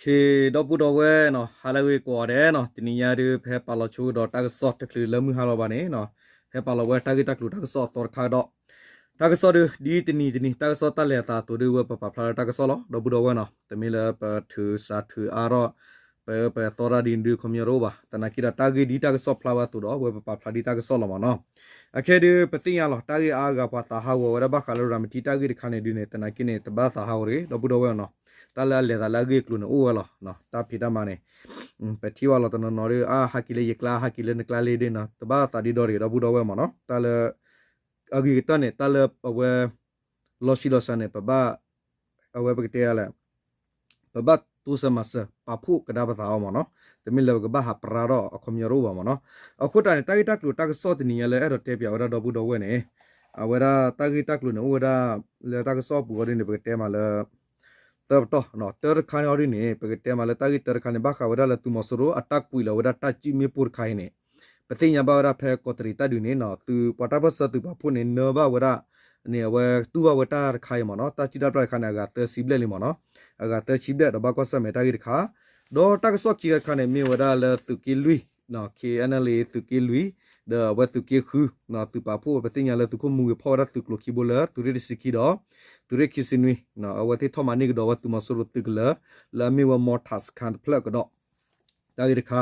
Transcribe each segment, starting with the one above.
ဒီပုၢ်ဒီဝဲၢ်နီၤ ဟါလၢအဂ့ၤကိးဂၤဒဲးနီၤ, တနံၤညါဒုး ပဟဲပာ်လီၤဆိကဒီးတၢ်ကစီၣ်တချုးလၢမုၢ်ဟါလီၤဘၣ်န့ၣ်နီၤ, ဟဲပာ်လီၤဝဲတၢ်ဂ့ၢ်တၢ်ကျိၤတၢ်ကစီၣ်အသီတခါကဒီး, တၢ်ကစီၣ်ဒုး ဒ်တနံၤတနံၤ တၢ်ကစီၣ်တၢ်လဲၤအသးအသိးဒုး ဝဲပပာ်ဖျါလၢတၢ်ကစီၣ်လီၤ ဒီပုၢ်ဒီဝဲၢ်နီၤ, တမ့ၢ်လၢပထုးစးထုးအါထီၣ် ပအၢပသီတၢ်ဒ်န့ၣ်ဒုး ခီပညီတအိၣ်ဘၣ်, သနာ်က့ဒီး တၢ်ဂ့ၢ်ဒ်တၢ်ကစီၣ်ဖျါဝဲအသိးဒီး ဝဲပပာ်ဖျါဒ်တၢ်ကစီၣ်လီၤမ့ၢ်နီၤ, အခဲဒုး ပသ့ၣ်ညါလီၤ တၢ်ဂ့ၢ်အါဂၤပှၤသးဟးဂီၤဝဲဒၣ်ဘၣ်ဃးလၢရၤမတံတၢ်ဂ့ၢ်တခါန့ၣ်ဒုးန့ၣ် သနာ်က့န့ၣ် တဘၣ်သးဟးဂီၤတဂ့ၤ ဒီပုၢ်ဒီဝဲၢ်နီၤ, တၢ်လၢအလဲၤသးလၢအဂ့ၢ်အကျိၤန့ၣ်အိၣ်ဝဲလီၤ, တၢ်ဖံးတၢ်မၤန့ၣ်, ပထံၣ်ဘၣ်လီၤတနီၤနီၤဒုး အါ ဟးက့ၤလၢယကျါ ဟးက့ၤလၢနကျါလံဒ်နီၤ တဘၣ်သးဒ်ဒီတဂ့ၤ ဒီပုၢ်ဒီဝဲၢ်မ့ၢ်နီၤ, တၢ်လၢ အဂ့ၤကတၢၢ်န့ၣ် တၢ်လၢအဝဲ လီၤဆံးလီၤစှၤန့ၣ် ပဘၣ် အဝဲပကတဲလဲၣ် ပဘၣ်တိစၢၤမၤစၢၤ ပာ်ဖှိၣ်ကဒါပသးအီၤမ့ၢ်နီၤ, တမ့ၢ်လၢပကဘၣ်ဟးပြါထီၣ်အခီပညီတအိၣ်ဘၣ်မ့ၢ်နီၤ, အဃိတၢ်န့ၣ် တၢ်ဂ့ၢ်တၢ်ကျိၤတၢ်ကစီၣ်တနံၤညါလၢအဲၣ်ဒိးတဲပၠးဝဲဒၣ်ဒီပုၢ်ဒီဝဲၢ်န့ၣ်, အဝဲဒၣ်တၢ်ဂ့ၢ်တၢ်ကျိၤန့ၣ် အိၣ်ဝဲဒၣ် လၢတၢ်ကစီၣ်အပူၤအီၤဒ်န့ၣ် ပကတဲမးလၢ သၢပတီၢ်, တၢတခါန့ၣ်အီၤဒ်န့ၣ် ပကတဲမးလၢတၢ်ဂ့ၢ်တၢတခါန့ၣ် ဘၣ်ဃးဝဲဒၣ်လၢသုးမီၤစိရိၤ အတၢ်ကွံာ်လီၤဝဲဒၣ်တၢ်စုၣ်မ့ၣ်ပိၢ်တခါအံၤန့ၣ်, ပသ့ၣ်ညါဘၣ်ဝဲဒၣ်ဖဲကီးတရံးတၢ်ဒုးန့ၣ်နီၤ သုးပှၤတၢ်ပၢၢ်ဆၢသုးပာ်ဖှိၣ်န့ၣ် နၢဘၣ်ဝဲဒၣ်န့ၣ် အဝဲတူၢ်ဘၣ်ဝဲတၢ်တခါအံၤမ့ၢ်နီၤ တၢ်စုၣ်တၢ်ပျၢ်တခါန့ၣ် အဂၤသၢဆံဘျဲၣ်လံမ့ၢ်နီၤ, အဂၤသၢဆံဘျဲၣ်ဒီးဘၣ်ကွၢ်ဆၢၣ်မဲာ်တၢ်ဂ့ၢ်တခါ, ဒီးတၢ်ကစီၣ်ခံခါတခါန့ၣ် မ့ၢ်ဝဲဒၣ်လၢသုးက့လွံၢ် ခ့အဲနလ့ သုးက့လွံၢ် ဒီးအဝဲသုးက့ဃု သုးပာ်ဖှိၣ် ပသ့ၣ်ညါလၢသုးခိၣ်မူဂ့ၤဖီၣ်ဝဲဒၣ်သုးကျိၤခံဘိလၢ သုးရ့ၣ်တဆံခံဒီး သုးရ့ၣ်ခံဆံနွံ, အဝဲသ့ၣ်ထီၣ်မၤန့ၢ်ကဒီးဝဲသုးမီၤစိရိၤသုးကလၢၤ လၢအမ့ၢ်ဝဲ mortar စခန်း တဖျၢၣ်ကဒီး တၢ်ဂ့ၢ်တခါ,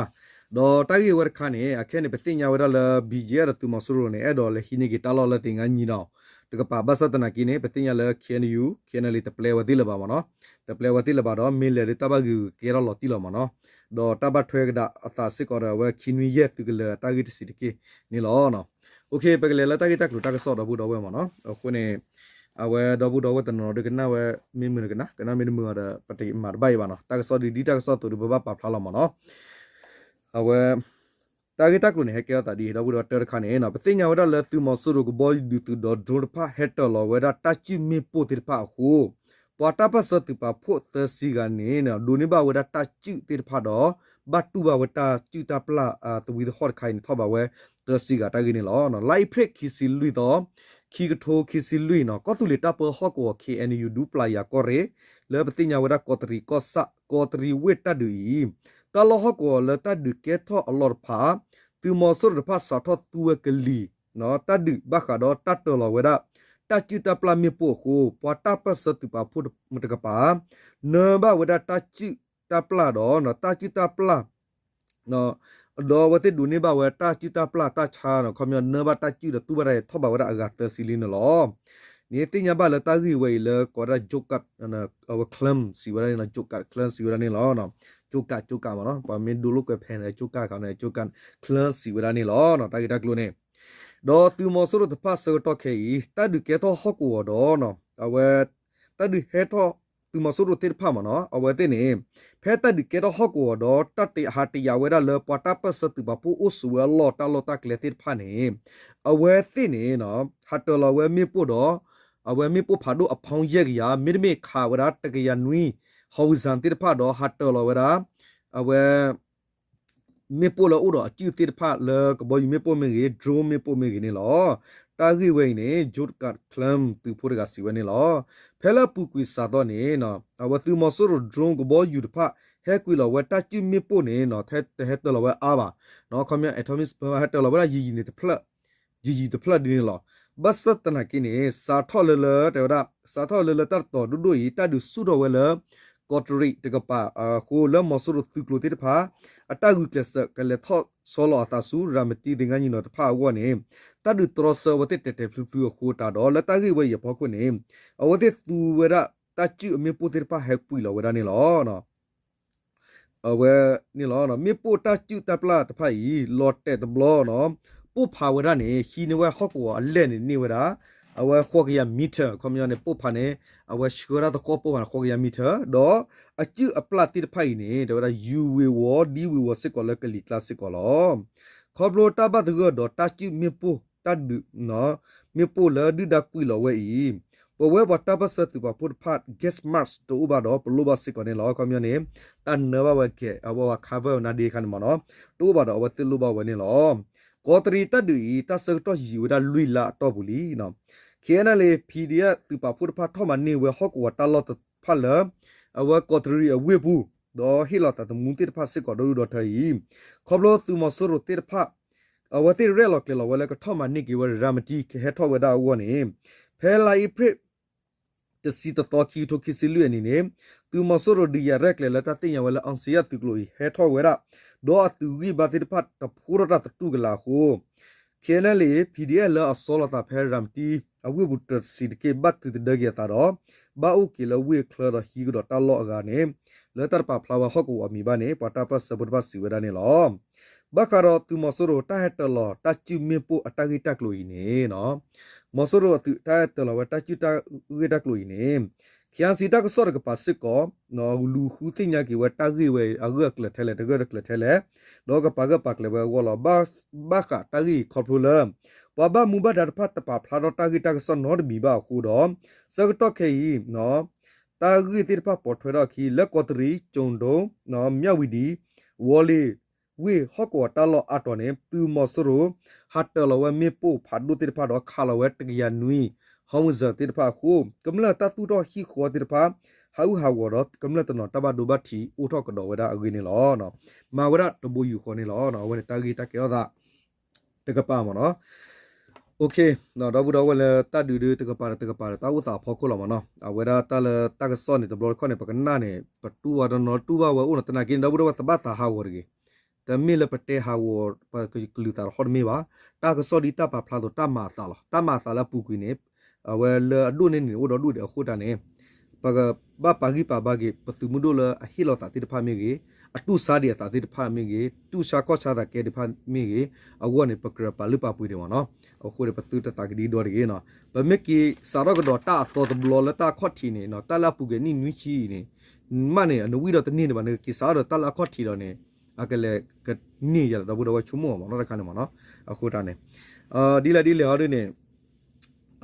ဒီးတၢ်ဂ့ၢ်ဝဲတခါန့ၣ် အခဲန့ၣ် ပသ့ၣ်ညါဝဲဒၣ်လၢ ဘံၣ်ကၠ့ ဒီးသုးမီၤစိရိၤန့ၣ် အဲၣ်ဒိးလဲၤဟံးန့ၢ်က့ၤတၢ်လီၢ်လၢသ့ၣ်ငါနံၤဒီး တကပၤ ဘၣ်ဆၣ်သနာ်က့န့ၣ် ပသ့ၣ်ညါလၢ ခ့အဲနယူၣ် ခ့အဲနလ့ တပျဲဝဲသ့ၣ်လၢၤဘၣ်မ့ၢ်နီၤ, တပျဲဝဲသ့ၣ်လၢၤဘၣ်ဒီး မ့ၢ်လဲၤဒုးတၢ်ဘၣ်ဂ့ၤဂ့ၤကဲထီၣ်လီၤတံၢ်လီၤမ့ၢ်နီၤ, ဒီးတၢ်ဘၣ်ထွဲကဒါအသးစ့ၢ်ကီးဒီး အဝဲခံနွံယဲၢ်သုးကလၢၤအတၢ်ဂ့ၢ်တဆံးတက့ၢ်န့ၣ်လီၤ. ပကလဲၤလၢတၢ်ဂ့ၢ်တၢ်ကျိၤတၢ်ကစီၣ်ဒီပုၢ်ဒီဝဲၢ်မ့ၢ်နီၤ, အဃိန့ၣ် အဝဲဒီပုၢ်ဒီဝဲၢ်တနီၤနီၤဒုးကနၣ်ဝဲ မ့ၢ်မုာ်ဒီးကနၣ် ကနၣ်မ့ၢ်တမုာ်အီၤဒီး ပတမၤတဘၣ်အံၤဘၣ်နီၤ, တၢ်ကစီၣ်ဒုးဒ်တၢ်ကစီၣ်အသိးဒုး ပဘၣ်ပာ်ဖျါလီၤမ့ၢ်နီၤ. အဝဲ တၢ်ဂ့ၢ်တၢ်ကျိၤန့ၣ် ဟဲကဲထီၣ်သးဒ်အံၤ ဒီပုၢ်ဒီဝဲၢ် တၢတခါန့ၣ် ပသ့ၣ်ညါဝဲဒၣ်လၢသုးမီၤစိရိၤကဘီယူၤဒုးသုးဒီး drone တဖၣ် ဟဲတၢၤလီၤဝဲဒၣ်တၢ်စုၣ်မ့ၣ်ပိၢ်သ့ၣ်တဖၣ်အဃိ ပှၤတၢ်ပၢၢ်ဆၢသုးပာ်ဖှိၣ်သၢဆံဂၤန့ၣ် ဒိးန့ၢ်ဘၣ်ဝဲဒၣ်တၢ်စုၣ်သ့ၣ်တဖၣ်ဒီး ဘၣ်တူၢ်ဘၣ်ဝဲတၢ်စုၣ်တၢ်ပျၢ်သဝံသဟီၣ်တခါအံၤန့ၣ် ထီၣ်ဘးဝဲသၢဆံဂၤတၢ်ဂ့ၢ်န့ၣ်လီၤ. လါအ့ဖြ့ၣ်ခံဆံလွံၢ်သီ ခံကထိခံဆံလွံၢ်နီၤ ကီၢ်သူလ့ၤတၢ်ပၢဟီၣ်ကဝီၤ ခ့အဲနယူၣ် ဒူပျၤယၤကီၢ်ရ့ၣ် လၢပသ့ၣ်ညါဝဲဒၣ်ကီးတရံးကီၢ်ဆၣ် ကီးတရံးဝ့ၢ်တၢ်ဒုးအံၤ တၢ်လီၢ်ဟီၣ်ကဝီၤလၢတၢ်ဒုးကဲထီၣ်အလီၢ်တဖၣ် သုးမီၤစိရိၤတဖၣ်စးထီၣ်သူဝဲကလံၤ တၢ်ဒုးဘၣ်ဃးဒီးတၢ်တၢၤလီၤဝဲဒၣ် တၢ်စုၣ်တၢ်ပျၢ်မ့ၣ်ပိၢ်အဃိ ပှၤတၢ်ပၢၢ်ဆၢသုးပာ်ဖှိၣ်တကပၤ နၢဘၣ်ဝဲဒၣ်တၢ်စုၣ်တၢ်ပျၢ်ဒီး တၢ်စုၣ်တၢ်ပျၢ် ဒီးအဝဲသ့ၣ်ဒိးန့ၢ်ဘၣ်ဝဲတၢ်စုၣ်တၢ်ပျၢ်တၢ်ဆါ ခီပညီနၢဘၣ်တၢ်စုၣ်ဒီးတူၢ်ဘၣ်တၢ်အံၤထီၣ်ဘးဝဲဒၣ်အဂၤသၢဆံလံန့ၣ်လီၤ. န့ၣ်သ့ၣ်ညါဘၣ်လၢတၢ်ဂ့ၢ်ဝဲအံၤလၢကိးဝဲဒၣ် Joe Gard အဝဲ Clump စံးဝဲဒၣ်န့ၣ်လီၤ Joe Gard Clump စံးဝဲဒၣ်န့ၣ်လီၤ. Joe Gard Joe Gard မ့ၢ်နီၤ ပှၤမ့ၢ်ဒိလိာ်ကွဲဖဲန့ၣ် Joe Gard ခီန့ၣ် Joe Gard Clump စံးဝဲဒၣ်န့ၣ်လီၤ တၢ်ဂ့ၢ်တၢ်ကျိၤန့ၣ် ဒီးသုးမီၤစိရိၤတဖၣ်ဆၢကတီၢ်ခဲအံၤ တၢ်ဒုးကဲထီၣ်ဟီၣ်ကဝီၤဒီး အဝဲ တၢ်ဒုးဟဲထီၣ် သုးမီၤစိရိၤသ့ၣ်တဖၣ်မ့ၢ်နီၤ အဝဲသ့ၣ်န့ၣ် ဖဲတၢ်ဒုးကဲထီၣ်ဟီၣ်ကဝီၤဒီး တၢ်တ့ဟးတယာ်ဝဲဒၣ်လၢပှၤတၢ်ပၢၢ်ဆၢသုးပာ်ဖှိၣ်အိၣ်ဆိးဝဲအလီၢ်တၢ်လီၢ်တၢ်ကျဲသ့ၣ်တဖၣ်န့ၣ် အဝဲသ့ၣ်န့ၣ် ဟးတၢၤလီၤဝဲမ့ၣ်ပိၢ်ဒီး အဝဲမ့ၣ်ပိၢ်ဖးဒိၣ်အ pound ယဲၢ်ကယၤ မ့တမ့ၢ်ခးဝဲဒၣ်တကယၤနွံ Horizon သ့ၣ်တဖၣ်ဒီး ဟးတၢၤလီၤဝဲဒၣ် အဝဲ မ့ၣ်ပိၢ်လၢအိၣ်ဒီးအစုၣ်သ့ၣ်တဖၣ်လၢကဘီယူၤမ့ၣ်ပိၢ်မ့ၢ်ဂ့ၤ drone မ့ၣ်ပိၢ်မ့ၢ်ဂ့ၤန့ၣ်လီၤ. တၢ်ဂ့ၢ်ဝဲအံၤန့ၣ် Joe Gard Clump သုးဖိတဂၤစံးဝဲန့ၣ်လီၤ. ဖဲလၢအပူၤကွံာ်စှၤသီန့ၣ် အဝဲသုးမီၤစိရိၤ drone ကဘီယူၤတဖၣ် ဟဲကွံာ်လီၤဝဲတၢ်စုၣ်မ့ၣ်ပိၢ်န့ၣ် တဟဲတၢၤလီၤဝဲအါဘၣ်. ခီပညီ atomic bomb ဟဲတၢၤလီၤဝဲဒၣ်ယံာ်ယံာ်န့ၣ်တဖျၢၣ် ယံာ်ယံာ်တဖျၢၣ်ဒ်န့ၣ်လီၤ. ဘၣ်ဆၣ်သနာ်က့န့ၣ် စးထီၣ်လၢလၢ တဲဝဲဒၣ် စးထီၣ်လၢလၢတၢ်တတီၤဒိၣ်ဒိၣ်အံၤ တၢ်ဒုးဆူၣ်ထီၣ်ဝဲလၢ ကီးတရံးတကပၤအဃိ လၢမီၤစိရိၤသုးကျိၤသ့ၣ်တဖၣ် အတၢ်ဂုာ်ကျဲးစၢးကလဲၤထီၣ်ဆီလီၤအသးဆူ ရၤမတံသ့ၣ်ငါနံၤနီၤတဖၣ်အဂီၢ်န့ၣ် တၢ်ဒုးတြီဆၢဝဲသ့ၣ်တဲာ်တဲာ်ဖျုးဖျုးအဃိတးဒီး လၢတၢ်ဂ့ၢ်ဝဲအံၤအဖီခိၣ်န့ၣ် အဝဲသ့ၣ်သူဝဲဒၣ်တၢ်စုၣ်အမ့ၣ်ပိၢ်သ့ၣ်တဖၣ်ဟဲကွံာ်လီၤဝဲဒၣ်န့ၣ်လီၤ. အဝဲန့ၣ်လီၤ. မ့ၣ်ပိၢ်တၢ်စုၣ်တၢ်ပျၢ်တဖၣ်အံၤ လီၤတဲာ်တဘျီနီၤ ပိၢ်ဖးဝဲဒၣ်န့ၣ် ဟံးန့ၢ်ဝဲဟီၣ်ကဝီၤအလဲၢ်န့ၣ်န့ၢ်ဝဲဒၣ် အဝဲဃိးကယၤ meter ခီပညီန့ၣ် ပိၢ်ဖးန့ၣ် အဝဲဆှၢဝဲဒၣ်သဃီပိၢ်ဖးန့ၣ် ဃိးကယၤ meter ဒီးအစုၣ်အပျၢ်သ့ၣ်တဖၣ်အံၤန့ၣ် တဲဝဲဒၣ် ယူၤဝ့ၤဝီၤ ဒ်ဝ့ၤဝီၤစ့ၢ်ကီးလၢကလံၤကျါစ့ၢ်ကီးလီၤ. ခီဖျိတၢ်ဘၣ်သဂၢၢ်ဒီးတၢ်စုၣ်မ့ၣ်ပိၢ်တၢ်ဒုး မ့ၣ်ပိၢ်လၢဒုၣ်ဒါကွံာ်လီၤဝဲအံၤ ပဝဲပှၤတၢ်ပၢၢ်ဆၢသုးပာ်ဖှိၣ်တဖၣ် gas mask တအိၣ်ဘၣ်ဒီး ပလိၣ်ဘၣ်စ့ၢ်ကီးန့ၣ်လီၤ. ခီပညီန့ၣ် တၢ်နၢဘၣ်ဝဲကဲ အဝဲဝဲ cover နါဒ့ခါန့ၣ်မ့ၢ်နီၤ တအိၣ်ဘၣ်ဒီးအဝဲသ့ၣ်လိၣ်ဘၣ်ဝဲန့ၣ်လီၤ. ကီးတရံးတၢ်ဒုးအံၤ တၢ်ဆၢကတီၢ်ယံာ်ဝဲဒၣ်လွံၢ်လါအတီၢ်ပူၤလံ. ခ့ၣ်အဲၣ်လ့ PDF သုးပာ်ဖှိၣ်တဖၣ်ထီၣ်မၤန့ၢ်ဝဲဟီၣ်ကဝီၤတၢ်လီၢ်တဖၣ်လၢ အဝဲကီးတရံးအဝ့ၢ်ပူၤ ဒီးဟ့ၣ်လီၤသးသမူသ့ၣ်တဖၣ်စ့ၢ်ကီးဒီဒူၣ်ဒီထၢအံၤ, ခီဖျိသုးမီၤစိရိၤသ့ၣ်တဖၣ် အဝဲသ့ၣ်ရဲၣ်လီၤကျဲၤလီၤဝဲလၢကထီၣ်မၤန့ၢ်က့ၤဝဲရၤမတံကဟဲထီၣ်ဝဲဒၣ်အဂီၢ်န့ၣ်, ဖဲလါအ့ဖြ့ၣ် တဆံတသီ ခံကထိခံဆံလွံၢ်အနံၤန့ၣ်, သုးမီၤစိရိၤဒုးယၤရဲၣ်ကျဲၤလၢတၢ်သ့ၣ်ညါဝဲလၢ အောင်ဇေယျ သုးကျိၤအံၤဟဲထီၣ်ဝဲဒၣ်, ဒီးအသုးဂံၢ်ဘါသ့ၣ်တဖၣ်တဖှိၣ်ထီၣ်တၢ်သတူၢ်ကလာ်အဃိ, ခ့ၣ်အဲၣ်အလ့ ဖံးဒံၣ်အဲၣ် လၢအဆီလီၤသးဖဲရၤမတံ အဝ့ၢ်ပူၤတဆံးတက့ၢ် ဘၣ်သုးတဒၢက့ၤအသးဒီး ဘၣ်အိၣ်က့ၤလၢဝ့ၢ်ချၢဒီးဟံးကဒီးတၢ်လီၢ်အဂၤန့ၣ်, လၢတၢ်တပာ်ဖျါဝဲဟီၣ်ကဝီၤအမံၤဘၣ်န့ၣ် ပှၤတၢ်ပၢၢ်ဆၢဖိတဖၣ်စံးဝဲဒၣ်န့ၣ်လီၤ. ဘၣ်ဃးဒီးသုးမီၤစိရိၤတၢ်ဟဲတၢၤလီၤတၢ်စုၣ်မ့ၣ်ပိၢ်အတၢ်ဂ့ၢ်တၢ်ကျိၤအံၤန့ၣ်, မီၤစိရိၤအသုးတၢ်ဟဲတၢၤလီၤဝဲတၢ်စုၣ်တၢ်ဂ့ၢ်တၢ်ကျိၤအံၤန့ၣ်, ခ့ၣ်အဲၣ်စံတၢ်ကစီၣ်တကပၤစ့ၢ်ကီး လူၤဃုသ့ၣ်ညါက့ၤဝဲတၢ်ဂ့ၢ်ဝဲအဂၢၢ်အကျၢၤထဲလဲၣ် တဂၢၢ်တကျၢၤထဲလဲၣ်, ဒီးကပာ်ဂၢၢ်ပာ်ကျၢၤဝဲအဂီၢ်လီၤ. ဘၣ်ဃးတၢ်ဂ့ၢ်အံၤခီဖျိလၢ ပှၤဘၣ်မူဘၣ်ဒါတဖၣ်တပာ်ဖျါထီၣ်တၢ်ဂ့ၢ်တၢ်ကစီၣ်နီတမံၤဘၣ်အဃိဒီး, ဆၢကတီၢ်ခဲအံၤ တၢ်ဂ့ၢ်သ့ၣ်တဖၣ်ပိာ်ထွဲထီၣ်အခံ လၢကီးတရံး, ကၠိၣ်ဒိၣ်, မၠၣ်ဝံၤဒံး, ဝီၤလ့ၤ, ဝ့ၢ်ဟီၣ်ကဝီၤတၢ်လီၢ်အါတီၤန့ၣ် သုးမီၤစိရိၤ ဟးတၢၤလီၤဝဲမ့ၣ်ပိၢ်ဖးဒိၣ်သ့ၣ်တဖၣ်ဒီးခးလီၤဝဲတကယၤနွံ ဟီၣ်မံၣ်စၢၣ်သ့ၣ်တဖၣ်အဃိ, ကမျၢၢ်တၢ်သူၣ်ထီၣ်ဟံၣ်ဃီသ့ၣ်တဖၣ် ဟးအုၣ်ဟးဂီၤဒီးကမျၢၢ်တနီၤတၢ်ဘၣ်ဒိဘၣ်ထံးအိၣ်ထီၣ်ကဒီးဝဲဒၣ်အဂ့ၢ်န့ၣ်လီၤ. မၤဝဲဒၣ်တဘိယူၢ်ဃီန့ၣ်လီၤ. အဝဲန့ၣ်တၢ်ဂ့ၢ်တၢ်ကဲထီၣ်သး တကပၤမ့ၢ်နီၤ. ဒီပုၢ်ဒီဝဲၢ်လၢတၢ်ဒုးဒုးတကပၤဒီးတကပၤဒီးတၢ်အိၣ်သးအဖီခိၣ်လီၤမ့ၢ်နီၤ. အဝဲဒၣ်တၢ်လၢတၢ်ကစီၣ်န့ၣ် တဘျီတခီၣ်န့ၣ် ပကနၣ်န့ၣ် ပတူၢ်ဘၣ်တနီၤတူၢ်ဘၣ်ဝဲအိၣ်နီၤ သနာ်က့န့ၣ် ဒီပုၢ်ဒီဝဲၢ်သဘၣ်သးဟးဂီၤတဂ့ၤ. တမ့ၢ်လၢပတဲဟးဂီၤ ပကလုၢ်သးတဟီၣ်တမ့ၢ်ဘၣ်. တၢ်ကစီၣ်ဒ်တၢ်ပာ်ဖျါအသိး တၢ်မၤအသးလီၤ. တၢ်မၤအသးလၢအပူၤကွံာ်န့ၣ် အဝဲလၢအဒိၣ်န့ၢ်န့ၣ် အိၣ်ဒီးဒိၣ်ဒံးအဃိတၢ်န့ၣ် ပကဘၣ်ပာ်ဂံၢ်ပာ်ဘါက့ၤ ပသုးမုၢ်ဒိၣ်လၢအဟ့ၣ်လီၤသးသ့ၣ်တဖၣ်မ့ၢ်ဂ့ၤ, အတူၢ်ဆါဒံးအသးသ့ၣ်တဖၣ်မ့ၢ်ဂ့ၤ, တူၢ်ဆါခီၣ်ဆါသးကဲသ့ၣ်တဖၣ်မ့ၢ်ဂ့ၤ, အဂီၢ်န့ၣ် ပကြၢးပာ်လုၢ်ပာ်ပှ့ၤဒံးမ့ၢ်နီၤ. အဃိန့ၣ် ပသုတသးကဒံကဒါတဂ့ၤနီၤ. ပမ့ၢ်က့ၤစးထီၣ်ကဒီးတၢ်အသီတဘျီလၢတၢ်အခီၣ်ထံးန့ၣ် တၢ်လၢအပူၤကွံာ်နံၣ်နွံဆံအံၤန့ၣ် မ့ၢ်န့ၣ် နဝံၣ်ဒီးတန့ၢ်ဒံးဘၣ် နက့ၤစးထီၣ်ဒီးတၢ်လၢအခီၣ်ထံးဒီးန့ၣ် အကလဲၤကန့ၢ်ယၤလီၤ ဒီပုၢ်ဒီဝဲၢ်ဆိကမိၣ်အီၤမ့ၢ်နီၤ တခါန့ၣ်မ့ၢ်နီၤ. အဃိတၢ်န့ၣ် ဒ်လဲၣ်ဒ်လဲၣ်အီၤဒ်န့ၣ်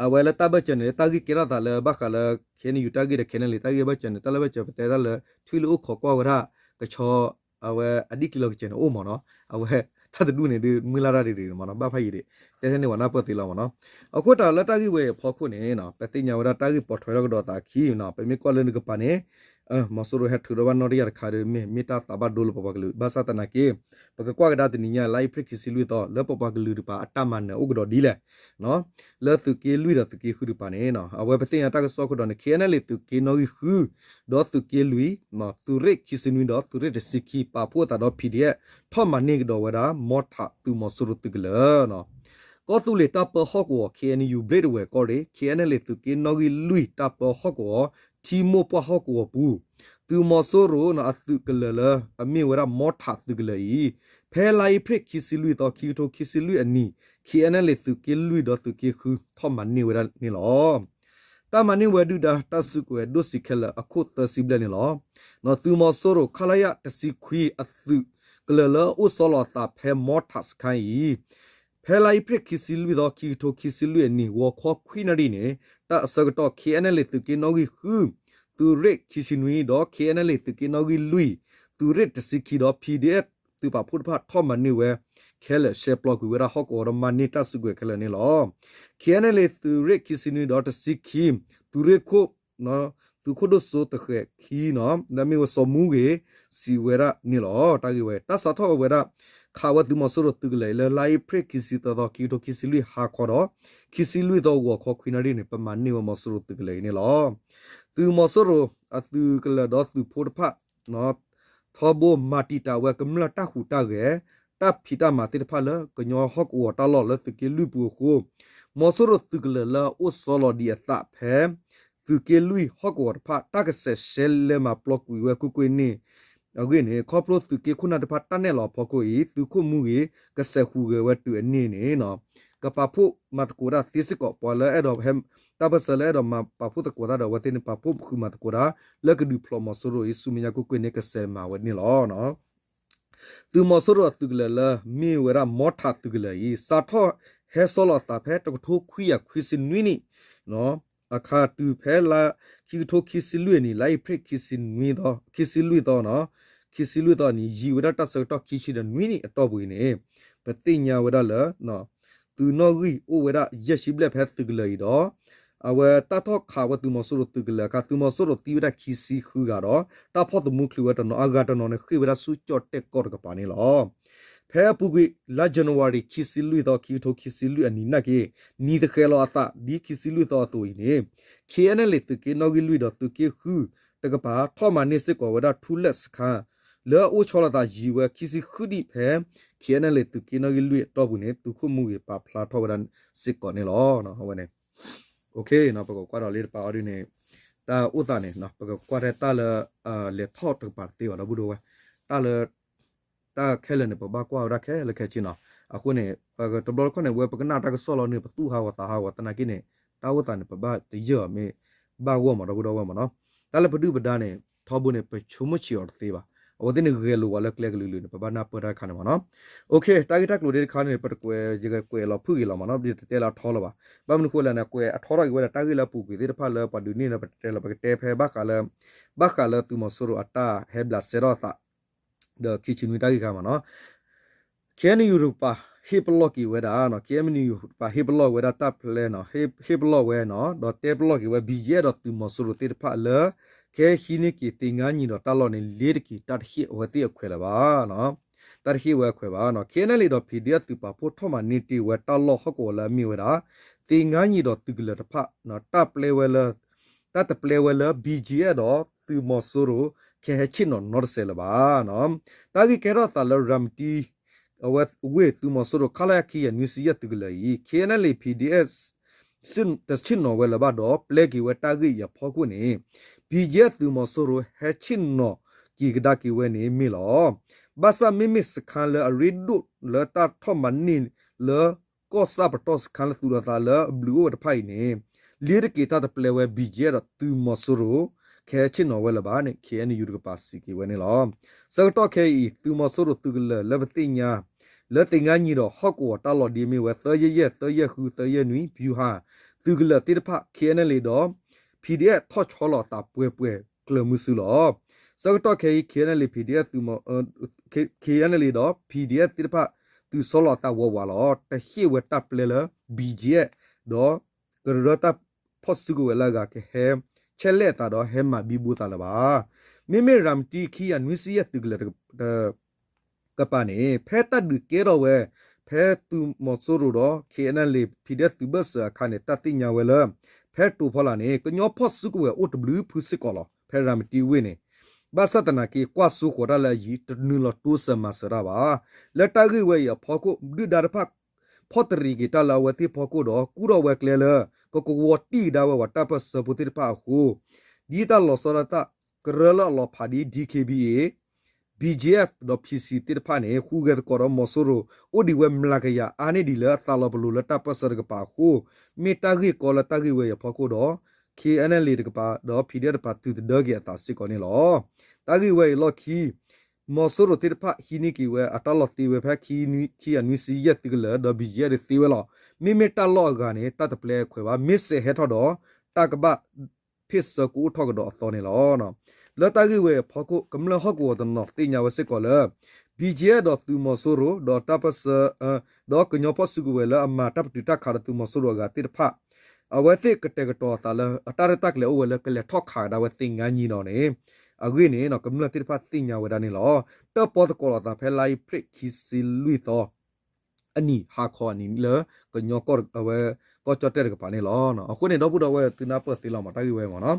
အဝဲလၢတၢ်ဘၢၣ်စၢၤန့ၣ် တၢ်ဂ့ၢ်ကဲထီၣ်သးလၢဘၣ်ဃးလၢ ခ့ၣ်အဲၣ်ယူၣ် တၢ်ဂ့ၢ်ဒီး ခ့ၣ်အဲၣ်အလ့ တၢ်ဂ့ၢ်ဘၢၣ်စၢၤန့ၣ် တၢ်လၢဘၢၣ်စၢၤပတဲတၢ်လၢ ထွံၣ်လၢအိၣ်ခိးကွၢ်ဝဲဒၣ် ကဆီ အဝဲအဒံၣ်ကျံလီၤကစၢၤန့ၣ်အိၣ်မ့ၢ်နီၤ. အဝဲ တၢ်တဒူၣ်န့ၣ်ဒုး မုၢ်လၢ်တၢ်ဒ်န့ၣ်မ့ၢ်နီၤ ဘၣ်ဖးယံာ်ဒံး တဲထဲန့ၣ်ဝဲနၢ်ပၢၢ်သ့လီၤမ့ၢ်နီၤ. အဃိတၢ်လၢတၢ်ဂ့ၢ်ဝဲအံၤအဖီခိၣ်န့ၣ် ပသ့ၣ်ညါဝဲဒၣ်တၢ်ဂ့ၢ်ပိာ်ထွဲထီၣ်ကဒီးသးအခံ ပမ့ၢ်ကွၢ်လၢနကပၤန့ၣ် မီၤစိရိၤဟဲထုးထီၣ်ဘၣ်နီၣ်တယၢ်တခါဒီး မ့ၢ်မ့ၢ်တၢ်သးဘၣ်ဒိလၢပပှၤကလုာ် ဘၣ်ဆၣ်သနာ်က့ ပကကွၢ်ကဒါတနံၤညါ လါအ့ဖြ့ၣ်ခံဆံလွံၢ်သီ လၢပပှၤကလုာ်တပၤအတၢ်မၤနၢၤအိၣ်ကဒီးဒ်လဲၣ် လၢသုးက့လွံၢ်ဒီးသုးက့ဃုတပၤန့ၣ် အဝဲပသ့ၣ်ညါတၢ်ကစီၣ်အဃိဒီးန့ၣ် ခ့ၣ်အဲၣ်အလ့ သုးက့နီၣ်ဂံၢ်ဃု ဒီးသုးက့လွံၢ် သုးရ့ၣ်ခံဆံနွံဒီးသုးရ့ၣ်တဆံခံ ပာ်ဖှိၣ်အသးဒီး PDF ထီၣ်မၤန့ၢ်ကဒီးဝဲဒၣ် မီထးသုးမီၤစိရိၤသုးကလၢၤ ကီၢ်သူလ့ၤတၢ်ပၢဟီၣ်ကဝီၤ ခ့ၣ်အဲၣ်ယူၣ် ဘျ့ဒဝဲၢ်ကီၢ်ရ့ၣ် ခ့ၣ်အဲၣ်အလ့ သုးက့နီၣ်ဂံၢ်လွံၢ် တၢ်ပၢဟီၣ်ကဝီၤ ထံမိၢ်ပှၢ်ဟီၣ်ကဝီၤပူၤ သုးမီၤစိရိၤ အသုးကလၢၤလၢအမ့ၢ်ဝဲဒၣ်မီထးသုးကလၢၤအံၤ ဖဲလါအ့ဖြ့ၣ်ခံဆံလွံၢ်သီ ခံကထိခံဆံလွံၢ်အနံၤ ခ့ၣ်အဲၣ်အလ့ သုးက့လွံၢ်ဒီးသုးက့ဃု ထီၣ်မၤန့ၢ်ဝဲဒၣ်န့ၣ်လီၤ. တၢ်မၤန့ၢ်ဝဲဒုၣ်ဒါတၢ်စုကဝဲၤဒိၣ်စံးခဲလၢာ်အခိၣ်သၢဆံဘျဲၣ်န့ၣ်လီၤ. သုးမီၤစိရိၤ ခလရ တဆံခွံ အသုးကလၢၤလၢအအိၣ်ဆီလီၤအသးဖဲမီထးစခါအံၤ ဖဲလါအ့ဖြ့ၣ်ခံဆံလွံၢ်သီ ခံကထိခံဆံလွံၢ်အနံၤ ဂီၤခီခွံနၣ်ရံၣ်န့ၣ် တၢ်အဆၢကတီၢ် ခ့ၣ်အဲၣ်အလ့ သုးက့နီၣ်ဂံၢ်ဃု သုးရ့ၣ်ခံဆံနွံဒီး ခ့ၣ်အဲၣ်အလ့ သုးက့နီၣ်ဂံၢ်လွံၢ် သုးရ့ၣ်တဆံခံဒီး PDF သုးပာ်ဖှိၣ်တဖၣ်ထီၣ်မၤန့ၢ်ဝဲခဲလၢာ် ရှဲပျီကွံာ်ဝဲဒၣ်ဟီၣ်ကဝီၤဒီးမၤန့ၢ်တၢ်စုကဝဲၤခဲလၢာ်န့ၣ်လီၤ. ခ့ၣ်အဲၣ်အလ့ သုးရ့ၣ်ခံဆံနွံဒီးတဆံခံ သုးရ့ၣ်ခိၣ် သုးခိၣ်ဒိၣ်စိတဃဲးခံနီၤ လၢအမ့ၢ်ဝဲစီၤမူဂ့ၤ စံးဝဲဒၣ်န့ၣ်လီၤ. တၢ်ဂ့ၢ်ဝဲ တၢ်စးထီၣ်ဝဲဒၣ် ခးဝဲသုးမီၤစိရိၤသုးကလၢၤအံၤ လၢလါအ့ဖြ့ၣ်ခံဆံသၢသီ ခံကထိခံဆံလွံၢ်ဟါခီဒီး ခံဆံလွံၢ်သီဂီၤခီခွံနၣ်ရံၣ်န့ၣ် ပမၤန့ၢ်ဝဲမီၤစိရိၤသုးကလၢၤအံၤန့ၣ်လီၤ. သုးမီၤစိရိၤအသုးကလၢၤဒီးသုးဖိတဖၣ် ထီဘိမၤတံာ်တာ်ဝဲကမျၢၢ်တၢ်ဟူးတၢ်ဂဲၤ တၢ်ဖံးတၢ်မၤသ့ၣ်တဖၣ်လၢကညီဟီၣ်ကဝီၤတၢ်လီၢ်လၢသုးက့လွံၢ်ပူၤအဃိ မီၤစိရိၤသုးကလၢၤလၢအအိၣ်ဆီလီၤဒံးအသးဖဲ သုးက့လွံၢ်ဟီၣ်ကဝီၤတဖၣ် တၢ်ကဆဲးရှဲလဲၤမၤပျီကွံာ်ဝဲကွ့ၢ်ကွ့ၢ်န့ၣ် အဂ့ၢ်န့ၣ် ခီဖျိသုးက့ခိၣ်နၢ်တဖၣ်တၢ်နဲၣ်လီၤအဖီခိၣ်အံၤ သုးခိၣ်မူဂ့ၤ ကဆဲးဟူးဂဲၤဝဲတုၤအန့ၣ်န့ၣ် ကပာ်ဖှိၣ်မၤသကိးတၢ်သ့စ့ၢ်ကီး ပှၤလၢအဲၣ်ဒိးဟဲ တၢ်ပၢၢ်ဆၢလၢအဲၣ်ဒိးမၤပာ်ဖှိၣ်သကိးတၢ်ဒီးအဝဲသ့ၣ်န့ၣ် ပာ်ဖှိၣ်ဃုာ်မၤသကိးတၢ် လၢကဒုးဖျိးမီၤစိရိၤအံၤ ဆူမဲာ်ညါကွ့ၢ်ကွ့ၢ်န့ၣ် ကဆဲးမၤဝဲန့ၣ်လီၤ. သုးမီၤစိရိၤအသုးကလၢၤလၢမ့ၢ်ဝဲဒၣ်မီထးသုးကလၢၤအံၤ စးထီၣ်ဟဲဆီလီၤအသးဖဲတကထိခွံကယၤခွံဆံနွံနံၣ် အခါတုၤဖဲလါ ခံကထိခံဆံလွံၢ်အနံၤ လါအ့ဖြ့ၣ်ခံဆံလွံၢ်သီ ခံဆံလွံၢ်သီ ခံဆံလွံၢ်သီအနံၤ ယံာ်ဝဲဒၣ်တၢ်ဆၢကတီၢ်ခံဆံဒီးနွံနံၣ်အတီၢ်ပူၤအံၤန့ၣ် ပသ့ၣ်ညါဝဲဒၣ်လၢ သုးနီၣ်ဂံၢ်အိၣ်ဝဲဒၣ်ယဲၢ်ဆံဘျဲၣ်ဖဲသုးကလၢၤအံၤဒီး အဝဲတၢ်ထီၣ်ခးဝဲသုးမီၤစိရိၤသုးကလၢၤအခါ သုးမီၤစိရိၤသံဝဲဒၣ်ခံဆံဃုဂၤဒီး တၢ်ဖီၣ်သမူချုးဝဲတနီၤ အဂၤတနီၤန့ၣ် ဃ့ၢ်ဝဲဒၣ်ဆူကၠီၣ်တဲၣ်ကီၢ်တကပၤန့ၣ်လီၤ. ဖဲအပူၤကွံာ် လါ January ခံဆံလွံၢ်သီ ခံကထိခံဆံလွံၢ်အနံၤနာ်က့ နံၤတဃဲၤလီၤအသး ဒ်ခံဆံလွံၢ်သီအသိးအံၤန့ၣ် ခ့ၣ်အဲၣ်အၣ်လ့ၣ် သုးက့နီၣ်ဂံၢ်လွံၢ်ဒီးသုးက့ဃုတကပၤ ထီၣ်မၤန့ၢ်စ့ၢ်ကီးဝဲဒၣ်ထူလၢၣ်စခါ လၢအအိၣ်ဆီလီၤသးယံၤဝဲခံဆံဃုနံၣ်ဖဲ ခ့ၣ်အဲၣ်အၣ်လ့ၣ် သုးက့နီၣ်ဂံၢ်လွံၢ်အတီၢ်ပူၤန့ၣ် သုးခိၣ်မူဂ့ၤပာ်ဖျါထီၣ်ဝဲဒၣ်စ့ၢ်ကီးန့ၣ်လီၤ. အဝဲန့ၣ် ပကကွၢ်ဒီးလၢတပၤအီၤဒ်န့ၣ် တၢ်အိၣ်သးန့ၣ် ပကကွၢ်ထဲတၢ်လၢ လဲၤထီၣ်တကပၤတသ့ဘၣ် ဒီပုၢ်ဒီဝဲၢ် တၢ်လၢ တၢ်ခဲလၢာ်န့ၣ် ပဘၣ်ကွၢ်ဝဲဒၣ်ခဲလၢာ်ခဲဆ့နီၤ. အဃိန့ၣ် ပတဘျီတခီၣ်န့ၣ် ဝဲပကနၣ်တၢ်ကစီၣ်လီၤန့ၣ် ပသူၣ်ဟးဂီၤသးဟးဂီၤသနာ်က့န့ၣ် တၢ်အိၣ်သးန့ၣ် ပဘၣ်တယၢၢ်မ့ၢ်ဘၣ်ဂီၢ်မး ဒီပုၢ်ဒီဝဲၢ်မးနီၤ. တၢ်လၢပဒုၣ်ပဒါန့ၣ် ထီဘိန့ၣ် ပဆိကမိၣ်ဆံးအီၤတသ့ဘၣ်. အဝဲသ့ၣ်န့ၣ်ဂဲၤလိာ်ဝဲလၢကျဲကလုာ်လုာ်န့ၣ် ပဘၣ်နၢ်ပၢၢ်တၢ်တခါန့ၣ်မးနီၤ. တၢ်ဂ့ၢ်တၢ်ကျိၤဒ်တခါန့ၣ် ပတကွဲး ယကကွဲးလီၤဖုၣ်ဂ့ၤလီၤမးနီၤ ဒ်တတဲလၢအထီလၢၤဘၣ်. ဘၣ်မနုၤဃိလဲၣ်န့ၣ် ကွဲးအထီထီၣ်က့ၤဝဲဒၣ်တၢ်ဂ့ၢ်လၢအပူၤကွံာ်သ့ၣ်တဖၣ်လၢပှၤဒုးန့ၢ်လၢပတတဲလီၤ ပကတဲဖဲဘၣ်ဃးလၢ ဘၣ်ဃးလၢသုးမီၤစိရိၤအတၢ်ဟဲဘျးစဲထီၣ်အသး ဒီးခံဆံနွံတၢ်ဂ့ၢ်ခါမးနီၤ KNU တကပၤ ဟ့ၣ်ပလီၢ်က့ၤဝဲဒၣ် KNU တကပၤဟ့ၣ်ပလီၢ်ဝဲဒၣ်တၢ်ပျဲနီၤ ဟ့ၣ်ပလီၢ်ဝဲနီၤ ဒီးတဲပလီၢ်က့ၤဝဲ ဘံၣ်ယဲၣ် ဒီးသုးမီၤစိရိၤသ့ၣ်တဖၣ်လၢ ခဲဟံးန့ၢ်က့ၤသ့ၣ်ငါနံၤဒီးတၢ်လီၢ်န့ၣ် လ့ၤတက့ၤတၢ်တဟ့ၣ်အဝဲသ့ၣ်အခွဲးလၢၤဘၣ် တၢ်တဟ့ၣ်ဝဲအခွဲးဘၣ် KNLA ဒီး PDF သုးပာ်ဖှိၣ်ထီၣ်မၤန့ၢ်တ့ၢ်ဝဲတၢ်လီၢ်ဟီၣ်ကဝီၤလၢအမ့ၢ်ဝဲဒၣ် သ့ၣ်ငါနံၤဒီးသုးကလၢၤတဖၣ် တၢ်ပျဲဝဲလၢ တၢ်တပျဲဝဲလၢ ဘံၣ်ယဲၣ် ဒီးသုးမီၤစိရိၤ ကဟဲဆ့ၣ်နီၤနီတစဲးလၢၤဘၣ် တၢ်ဂ့ၢ်ကဲထီၣ်သးလၢ ရၤမတံ အဝဲဝ့ၢ်သုးမီၤစိရိၤ ခလရ ခံကယၤနွံဆံယဲၢ်သုးကလၢၤအံၤ KNLA PDF တဆ့ၣ်နီၤဝဲလၢၤဘၣ်ဒီး ပျဲက့ၤဝဲတၢ်ဂ့ၢ်အံၤအဖီခိၣ်န့ၣ် ဘံၣ်ယဲၣ် သုးမီၤစိရိၤ ဟဲဆ့ၣ်နီၤက့ၤကဒါက့ၤဝဲန့ၣ်မ့ၢ်လီၤ. ဘၣ်ဆၣ်မ့မ့ၢ်စခါလၢအရ့ဒိၣ်လၢတၢ်ထီၣ်မၤန့ၢ်လၢ ကီၢ်စၢ်ပတီၢ်စခါလၢသူၣ်လီၤသးလၢအဘျုးအိၣ်ဝဲတဖၣ်အံၤန့ၣ် လ့ၤတက့ၤတၢ်တပျဲဝဲ ဘံၣ်ယဲၣ် ဒီးသုးမီၤစိရိၤ ကဟဲဆ့ၣ်နီၤဝဲလၢၤဘၣ်န့ၣ် KNU တကပၤစံးက့ၤဝဲန့ၣ်လီၤ. ဆၢကတီၢ်ခဲအံၤ သုးမီၤစိရိၤသုးကလၢၤလၢပသ့ၣ်ညါ လၢသ့ၣ်ငါနံၤဒီးဟီၣ်ကဝီၤတၢ်လီၢ်ဒ်အမ့ၢ်ဝဲ သၢယဲၢ်ယဲၢ် သၢယဲၢ်ဃု သၢယဲၢ်နွံ ဗျူဟာ သုးကလၢၤသ့ၣ်တဖၣ် KNLA ဒီး PDF ထီၣ်ဆီလီၤအသးပှဲၤပှဲၤကျၢၤမုဆူလီၤ. ဆၢကတီၢ်ခဲအံၤ KNLA PDF သုးမီၤ KNLA ဒီး PDF သ့ၣ်တဖၣ် သုးဆီလီၤအသးဝးဝးလီၤ. တဟ့ၣ်ဝဲတၢ်ပျဲလၢ ဘံၣ်ယဲၣ် ဒီး ကရၢတၢ်ဖီၣ်စုကဝဲၤလၢအဂၤကဟဲ ဆဲးလဲၣ်အသးဒီးဟဲမၤဘံဘူသးလၢၤဘၣ်. မ့မ့ၢ်ရၤမတံခံကယၤနွံဆံယဲၢ်သုးကလၢၤ ကပၤန့ၣ် ဖဲတၢ်ဒုးကဲထီၣ်ဝဲ ဖဲသုးမီၤစိရိၤဒီး KNLA PDF သုးဘၢၣ်စၢၤအခါန့ၣ် တၢ်သ့ၣ်ညါဝဲလၢ ဖဲတိၤဖီလာ်န့ၣ် ကညီဖီၣ်စုကဝဲၤအိၣ်တဘျုးဖုစ့ၢ်ကီးလီၤ. ဖဲရၤမတံဝ့ၢ်န့ၣ် ဘၣ်ဆၣ်သနာ်က့ ကွၢ်စိဃီၤတၢ်လၢအယံၤ တနုာ်လီၤတိစၢၤမၤစၢၤတၢ်ဘၣ်. လၢတၢ်ဂ့ၢ်ဝဲအံၤအဖီခိၣ် ဒုၣ်ဒါတဖၣ် ဖီၣ်တရံးက့ၤတၢ်လၢအဝဲသ့ၣ်ဖီခိၣ်ဒီး ကူၣ်ထီၣ်ဝဲကျဲလၢ ကကဝီၤတံၢ်ကဒါဝဲပှၤတၢ်ပၢၢ်ဆၢဖိသ့ၣ်တဖၣ်အဃိ ဒ်တၢ်လီၤဆီဒၣ်တၢ် ကရၢလၢအလီၤဖးဒ် DKBA BGF ဒီး PC သ့ၣ်တဖၣ်န့ၣ် ဟူးဂဲၤသကိးဒီးမီၤစိရိၤ အိၣ်ဒံးဝဲမျးကယၤအါန့ၢ်ဒံးလၢအသးလီၤပလိာ်လၢတၢ်ပၢၢ်ဆၢတကပၤအဃိ မ့ၢ်တၢ်ဂ့ၢ်ကီလၢတၢ်ဂ့ၢ်ဝဲအံၤအဖီခိၣ်ဒီး KNLA တကပၤဒီး PDF တကပၤ သုးတဒၢက့ၤအသးစ့ၢ်ကီးန့ၣ်လီၤ. တၢ်ဂ့ၢ်ဝဲအံၤလီၢ်ခံ မီၤစိရိၤသ့ၣ်တဖၣ်ဟံးန့ၢ်က့ၤဝဲအတၢ်လီၢ်သ့ဝဲဖဲ ခံကယၤနွံဆံယဲၢ်သုးကလၢၤဒီး BGF ဒုးသ့ဝဲလီၤ. မ့မ့ၢ်တၢ်လီၢ်အဂၤန့ၣ် တၢ်တပျဲအခွဲးဘၣ်. မ့ၢ်စဲးဟဲထီၣ်ဒီး တၢ်ကဘၣ် ဖ့ၣ်ဆၢကအိၣ်ထီၣ်ကဒီးအသီန့ၣ်လီၤ. လၢတၢ်ဂ့ၢ်ဝဲအံၤအဖီခိၣ် ကမျၢၢ်ဟီၣ်ကဝီၤတနီၤသ့ၣ်ညါဝဲစ့ၢ်ကီးလၢ BGF ဒီးသုးမီၤစိရိၤ ဒီးတၢ်ပၢၢ်ဆၢ ဒီးကညီဖီၣ်စုကဝဲၤလၢအမၤတၢ်ပတုာ်တၢ်ခးဒီးသုးမီၤစိရိၤအဂၤသ့ၣ်တဖၣ် အဝဲသ့ၣ်ကတဲာ်ကတီၤအသးလၢ အတၢ်ရဲၣ်တၢ်ကျဲၤအိၣ်ဝဲလၢကလဲၤထီၣ်ခးကဒါဝဲသ့ၣ်ငါနံၤဒီးန့ၣ် အဂ့ၢ်န့ၣ် ကမျၢၢ်သ့ၣ်တဖၣ်သ့ၣ်ညါဝဲဒၣ်န့ၣ်လီၤ. တၢၣ်ပီသကိးလိာ်သးဖဲလါအ့ဖြ့ၣ်ခံဆံလွံၢ်သီ အနံၤဟါခီအနံၤလၢ ကညီကီၢ်အဝဲ ကီၢ်ကၠီၣ်တဲၣ်တကပၤန့ၣ်လီၤ. အဃိန့ၣ် ဒီပုၢ်ဒီဝဲၢ်သုနၢ်ပၢၢ်သ့လီၤမး တၢ်ဂ့ၢ်ဝဲမးနီၤ.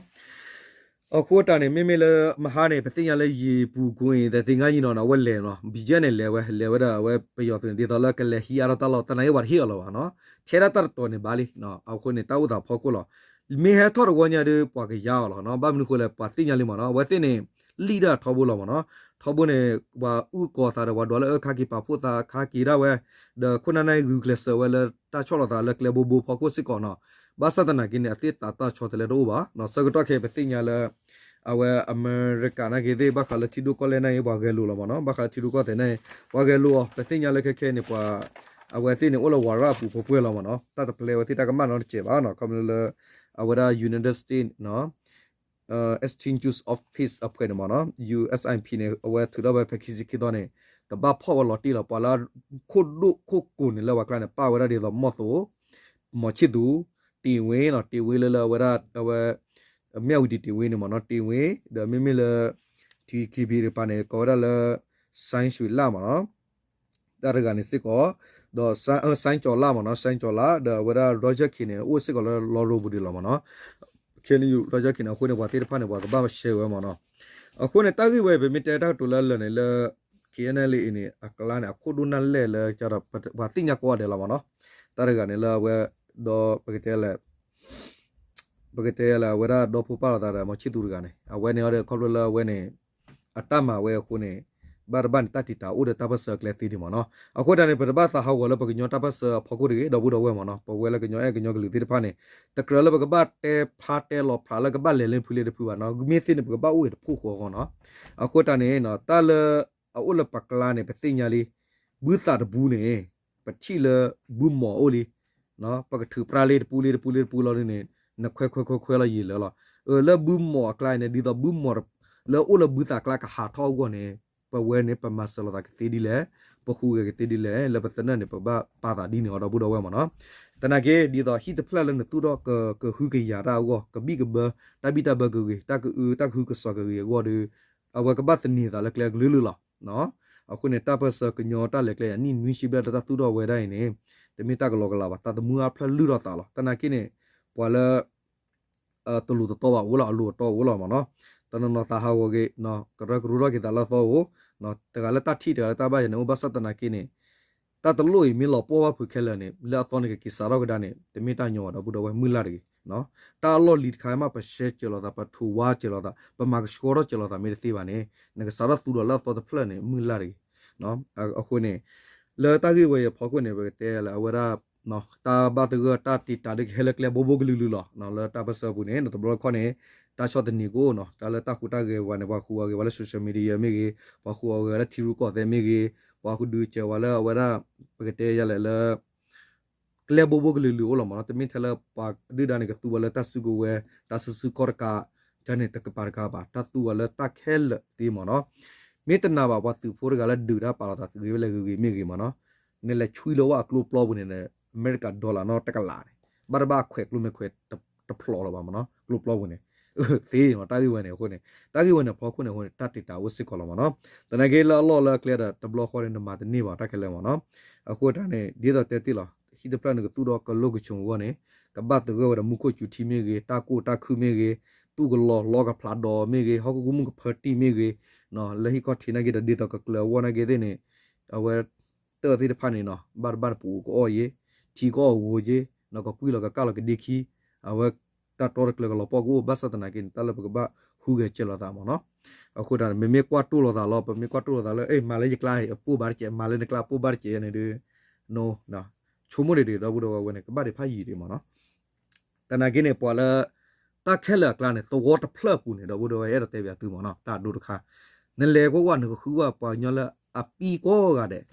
အဃိတၢ်န့ၣ် မ့မ့ၢ်လၢမဟါန့ၣ် ပသ့ၣ်ညါလၢယံာ်ပူၤကွံာ်အံၤ သ့ၣ်ငါနံၤနီၤ အဝဲလဲၤနီၤ BGF န့ၣ်လဲၤဝဲ လဲၤဝဲဒၣ်အဝဲပယီၤသုးန့ၣ် ဒ်သိးလၢကလဲၤဟံးအါထီၣ်တၢ်လီၢ် သနာ်က့ပှၤတဟ့ၣ်အီၤလီၤဘၣ်နီၤ ထဲဒၣ်တၢ်တတီၤန့ၣ်ဘၣ်လံ. အဃိန့ၣ် တၢ်အိၣ်သးဖီခိၣ်လီၤ. မ့ၢ်ဟဲထီၣ်တဝီညါဒီး ပှၤကယါအီၤလီၤ. ဘၣ်မနုၤဃိလဲၣ် ပှၤသ့ၣ်ညါလံမးနီၤ အဝဲသ့ၣ်န့ၣ် လံၣ်ဒၣ်ထီဘိလီၤမးနီၤ. ထီဘိန့ၣ် ပှၤအုၣ်ကီၤသးဒီးပှၤဒွးလၢအၢခါက့ၤပာ်ဖှိၣ်သးခါက့ၤဒၣ်ဝဲ ဒီးခိၣ်နၢ်န့ၣ်ဂုာ်ကျဲးစၢးဝဲလၢတၢ်ဆီၣ်လီၤသးလၢကျဲဘိဘိဖီခိၣ်စ့ၢ်ကီးနီၤ. ဘၣ်ဆၣ်သနာ်က့န့ၣ် အသ့ၣ်သးတၢ်ဆီတလဲတအိၣ်ဘၣ်. ဆၢကတီၢ်ခဲအံၤ ပသ့ၣ်ညါလၢ အဝဲအမဲရကၤနာ်က့သ့ၣ် ဘၣ်ဃးလၢထံဒိၣ်ကီၢ်လဲၢ်နာ်က့ ပှၤဂဲၤလိာ်လီၤမးနီၤ. ဘၣ်ဃးလၢထံဒိၣ်ကီၢ်သဲးနာ်က့ ပှၤဂဲၤလိာ်အီၤ ပသ့ၣ်ညါလၢခဲခဲန့ၣ် ပှၤ အဝဲသ့ၣ်န့ၣ် အိၣ်လၢဝၤရၣ်အပူၤပှဲၤပှဲၤလီၤမးနီၤ. တၢ်တပျဲဝဲသ့ၣ်တၢ်ကမၣ်နီတစဲးဘၣ်နီၤ. ခီဖျိလၢ အဝဲဒၣ် United States နီၤ Exchange Use of Peace အဖှဲးန့ၣ်မးနီၤ USIP န့ၣ် အဝဲထုးထီၣ်ဝဲဖဲခံဆံခံသီန့ၣ် ကဘၣ်ဖီၣ်ဝဲလီၤတံၢ်လီၤ ပှၤလၢ ခိၣ်ဒိၣ်ခိၣ်ကိၤန့ၣ်လၢပှၤကျါန့ၣ် ပာ်ဝဲဒၣ်ဒ်သိး မီၢ်သိး မီၤဆံၣ်သူး တ့ၢ်ဝ့နီၤ, တ့ၢ်ဝ့လၢလၢအဝဲဒၣ် အဝဲ မၠၣ်ဝတံၤတ့ၢ်ဝ့န့ၣ်မ့ၢ်နီၤ, တ့ၢ်ဝ့ ဒီးမ့မ့ၢ်လၢ ထံခံဖံတကပၤန့ၣ် ကိးဝဲဒၣ်လၢ စဲၣ်ရွှ့လၢ်မ့ၢ်နီၤ, တၢ်တဂၤန့ၣ်စ့ၢ်ကီး, ဒီး စဲၣ်ကၠီၤလၢ်မ့ၢ်နီၤ, စဲၣ်ကၠီၤလၢ် ဒီးအဝဲဒၣ် Roger Khin န့ၣ် အိၣ်စ့ၢ်ကီးလၢလီရိပူၤဒံးလီၤမ့ၢ်နီၤ, ခဲန့ၣ် Roger Khin န့ၣ် အဃိန့ၣ် ပှၤသ့ၣ်တဖၣ်န့ၣ် ပှၤကဘၣ်ရှဲဝဲမ့ၢ်နီၤ, အဃိန့ၣ် တၢ်ဂ့ၢ်ဝဲ ပမ့ၢ်တဲတၢ်ကတိၤလၢအလၢာ်န့ၣ်လၢ ခ့ၣ်အဲၣ်နဲၣ်လ့အံၤန့ၣ် အကျါန့ၣ် အခိၣ်ဒိၣ်နၢ်လဲၢ်လၢ ပှၤသ့ၣ်ညါကိးဂၤဒဲးလီၤမ့ၢ်နီၤ, တၢ်တဂၤန့ၣ်လၢအဝဲ ဒီး ပကတဲလဲၣ် ပကတဲလဲၣ် အဝဲဒၣ်ဒီဖိပၢ်လိာ်သးဒီး မီၤဆံၣ်သူတဂၤန့ၣ် အဝဲန့ၣ်အီၤဒီး ခီဖျိလၢအဝဲန့ၣ် အတၢ်မၤဝဲအဃိန့ၣ် ဘၣ်တဘၣ်န့ၣ် တၢ်တံာ်တာ်အိၣ်ဒီးတၢ်ပၢၢ်ဆၢအကျဲသ့ဒံးမ့ၢ်နီၤ, အဃိတၢ်န့ၣ် ပတဘၣ်သးဟးဂီၤလၢပကညီတၢ်ပၢၢ်ဆၢအဖီခိၣ်တဂ့ၤ ဒီပုၢ်ဒီဝဲၢ်မ့ၢ်နီၤ, ပဝဲလၢကညီအဲၣ်ကညီကလုာ်သ့ၣ်တဖၣ်န့ၣ် တကြၢးလၢပကဘၣ်တဲဖျါတဲလီၤဖျါလၢကဘၣ်လဲၤလၢဖုလ့ၤတဖုဘၣ်နီၤ, မ့ၢ်သ့န့ၣ် ပကဘၣ်အိၣ်ဂ့ၤတဖုဃီအဂီၢ်နီၤ, အဃိတၢ်န့ၣ် တၢ်လၢ အအိၣ်လၢပကျါန့ၣ် ပသ့ၣ်ညါလံ, ဘုသးတဘူးန့ၣ် ပထံၣ်လၢဘုမီၤအိၣ်လံ, ပကထုးပြါလ့တပူလ့တပူလ့တပူလီၤန့ၣ် နခွဲခွဲခွဲခွဲလီၤယံာ်လၢာ်လီၤ, အၢ လၢဘုမီၤအကျါန့ၣ် ဒ်သိးဘုမီၤလၢအိၣ်လၢဘုသးကျါကဟးထီၣ်အဂီၢ်န့ၣ် ပဝဲန့ၣ် ပမၤစၢၤလိာ်သးကသ့ဒ်လဲၣ်, ပဃုဂဲၤကသ့ဒ်လဲၣ်, လၢပသနၢၣ်န့ၣ် ပဘၣ်ပာ်သးဒ်န့ၣ်အီၤ ဒီပုၢ်ဒီဝဲၢ်မ့ၢ်နီၤ, သနာ်က့ ဒ်သိးဟံၣ်တဖျၢၣ်လၢနသူၣ်ထီၣ်ကဟုကယာ်တၢ်အဂီၢ် ကဘံၣ်ကဘၢ တၢ်ဘံၣ်တၢ်ဘၢကဂ့ၤ တၢ်ကအုတၢ်ကဟုကစီၤကဂ့ၤအဂီၢ်ဒီး အဝဲကဘၣ်သန့ၤသးလၢကျဲကလုာ်လုာ်လီၤ. အဃိန့ၣ် တၢ်ပၢၢ်ဆၢကညီတၢ်လဲၤကျဲအနံၣ်နွံဆံဘျဲၣ်လၢတၢ်သူၣ်ထီၣ်ဝဲဒၣ်အံၤန့ၣ် တမ့ၢ်တၢ်ကလီကလီဘၣ်, သးသမူအါဖျၢၣ်လုၢ်ထီၣ်သးလီၤ. သနာ်က့န့ၣ် ပှၤလၢ တလိၤတတီဘၣ်အိၣ်လီၤ အလိၤအတီအိၣ်လီၤမ့ၢ်နီၤ, တနီၤနီၤသးဟးဂီၤက့ၤ ကရၢကရိထီၣ်က့ၤသးလၢအသီအိၣ်, တဂၤလၢတၢ်ထံၣ်တဂၤလၢတၢ်ဘၣ်ယဲန့ၣ် အိၣ်ဘၣ်ဆၣ်သနာ်က့န့ၣ် တၢ်တလိၣ်အံၤမ့ၢ်လီၤပှီၢ်ဘၣ်ဖုးခဲလၢာ်န့ၣ် လၢအသီန့ၣ်ကက့ၤစးထီၣ်ကဒါန့ၣ် တမ့ၢ်တၢ်ညီဘၣ် ဒီပုၢ်ဒီဝဲၢ် မုၢ်လၢ်တဂ့ၤ. တၢ်အလီၢ်လံၤတခါမ့ၢ်ပရှဲစၢၤလိာ်သး ပထိးဝါစၢၤလိာ်သး ပမၤကဆှီထီၣ်စၢၤလိာ်သးမ့ၢ်တသ့ဘၣ်န့ၣ် နကစးထီၣ်သူဒီးလၢအသီတဖျၢၣ်န့ၣ် မုၢ်လၢ်တဂ့ၤ. အဃိန့ၣ် လၢတၢ်ဂ့ၢ်ဝဲအံၤအဖီခိၣ်န့ၣ် ပကတဲလၢအဝဲဒၣ် တၢ်ဘၣ်သဂၢၢ်တၢ်တံာ်တာ်ဒုးကဟဲလၢကျဲဘိဘိကလုာ်လုာ်လီၤ. လၢတၢ်ပၢၢ်ဆၢအပူၤန့ၣ် တဘျီတခီၣ်န့ၣ် တၢ်ဆီၣ်သနံးကအိၣ်နီၤ, တၢ်လၢတၢ်ဟူးတၢ်ဂဲၤဝဲန့ၣ် ပှၤဟူးဂဲၤဝဲလၢ social media မ့ၢ်ဂ့ၤ, ပှၤဟူးဂဲၤဝဲလၢထံရူၢ်ကီၢ်သဲးမ့ၢ်ဂ့ၤ, ပှၤဟူးဒုးစၢၤဝဲလၢအဝဲဒၣ် ပကတဲယဲလဲၣ်လၢ ကျဲဘိဘိကလုာ်လုာ်အိၣ်လီၤမ့ၢ်နီၤ, တမ့ၢ်ထဲလၢပှၤဒုၣ်ဒါန့ၣ် ကသူဝဲလၢတၢ်စုကဝဲၤ တၢ်စုဆူၣ်ခီၣ်တကး တၢ်န့ၣ်တကပၤတကးဘၣ်, တၢ်သူဝဲလၢတၢ်ခဲလၢာ်သ့မ့ၢ်နီၤ. မ့ၢ်တနာ်ဘၣ်ပှၤသုးဖိတဂၤလၢဒုးတၢ်ပာ်လီၤသးသုးဂ့ၤဝဲလဲၣ်ဂ့ၤဂ့ၤမ့ၢ်ဂ့ၤမ့ၢ်နီၤ, နလဲၤဆွံလၢဝဲအကျိပျီပူၤန့ၣ် အမဲရကၤ dollar နီတကလးန့ၣ် ဘၣ်တဘၣ်အခွဲးကျိမ့ၢ်ခွဲးတဖျိးလၢၤဘၣ်မ့ၢ်နီၤ, ကျိပျီပူၤန့ၣ် သ့မ့ၢ် တၢ်ဂ့ၢ်ဝဲန့ၣ်အဃိန့ၣ် တၢ်ဂ့ၢ်ဝဲန့ၣ်အဖီခိၣ်န့ၣ်အဃိန့ၣ် တၢ်တံာ်တာ်အိၣ်စ့ၢ်ကီးလီၤမ့ၢ်နီၤ. သနာ်က့လၢအလီၢ်လၢအကျဲဒီး တဘျီဃီန့ၣ် နမၤတန့ၢ်ဘၣ်တၢ်ခဲလၢာ်မ့ၢ်နီၤ. အဃိတၢ်န့ၣ် ဒ်သိးတဲတ့ၢ်လီၤ ဟံၣ်တဖျၢၣ်န့ၣ် ကသူၣ်ထီၣ်ကလိာ်ကဆိးအဂီၢ်န့ၣ် ကဘၣ်သဂၢၢ်ဝဲဒီးမူခိၣ်စူၤထံမ့ၢ်ဂ့ၤ, တၢ်ကိၢ်တၢ်ခုၣ်မ့ၢ်ဂ့ၤ, သူၣ်ကလီၤလီကဖျးဒီးမ့ၢ်ဂ့ၤ, ဟီၣ်ခိၣ်ကမူၣ်ကဖၢတံၢ်မ့ၢ်ဂ့ၤ, လၢဟံၣ်ခီၣ်ထံးနာ်က့ဒီး ဒ်သိးကကျၢၤအဂီၢ်နာ်က့သ့ၣ်န့ၣ် အဝဲ တၢၢ်သ့ၣ်တဖၣ်န့ၣ်နီၤ ဘၣ်တဘၣ်န့ၣ် ပအိၣ်ကအီၣ်ယ့ၣ်, ထံကအီၣ်ဂီၤယ့ၣ်, နီၢ်ကကွံာ်လီၤကကၢ်လီၤကဒ့ခံ, အဝဲ တၢ်တီတကျၢၤကလီၤပှီၢ်ကအိၣ် ဘၣ်ဆၣ်သနာ်က့န့ၣ် တၢ်လၢပကဘၣ်ဟူးဂဲၤစၢၤလိာ်သးမ့ၢ်နီၤ. အဃိတၢ်န့ၣ် မ့မ့ၢ်ကွၢ်တိၢ်လိာ်သးလီၤ ပမ့ၢ်ကွၢ်တိၢ်လိာ်သးလၢ အဲ မၤလၢယကျါ အပိၢ်ဘၣ်တကဲး မၤလၢနကျါပိၢ်ဘၣ်တကဲးန့ၣ်ဒီး ဆိကမိၣ်ဒံးဒံး ဒီပုၢ်ဒီဝဲၢ်န့ၣ် ကဘၣ်ဒံးဖးယံာ်ဒံးမ့ၢ်နီၤ. သနာ်က့န့ၣ် ပှၤလၢ တၢ်ခဲလၢာ်အကျါန့ၣ် သဝီတဖျၢၣ်အပူၤန့ၣ် ဒီပုၢ်ဒီဝဲၢ် အဲၣ်ဒိးတဲဘၣ်သုမ့ၢ်နီၤ တၢ်အဒိတခါ နလဲၤကွၢ်ကွၢ် နကဃုကွၢ်ပှၤကညီလၢအပံကီၢ်ဂၤဒဲး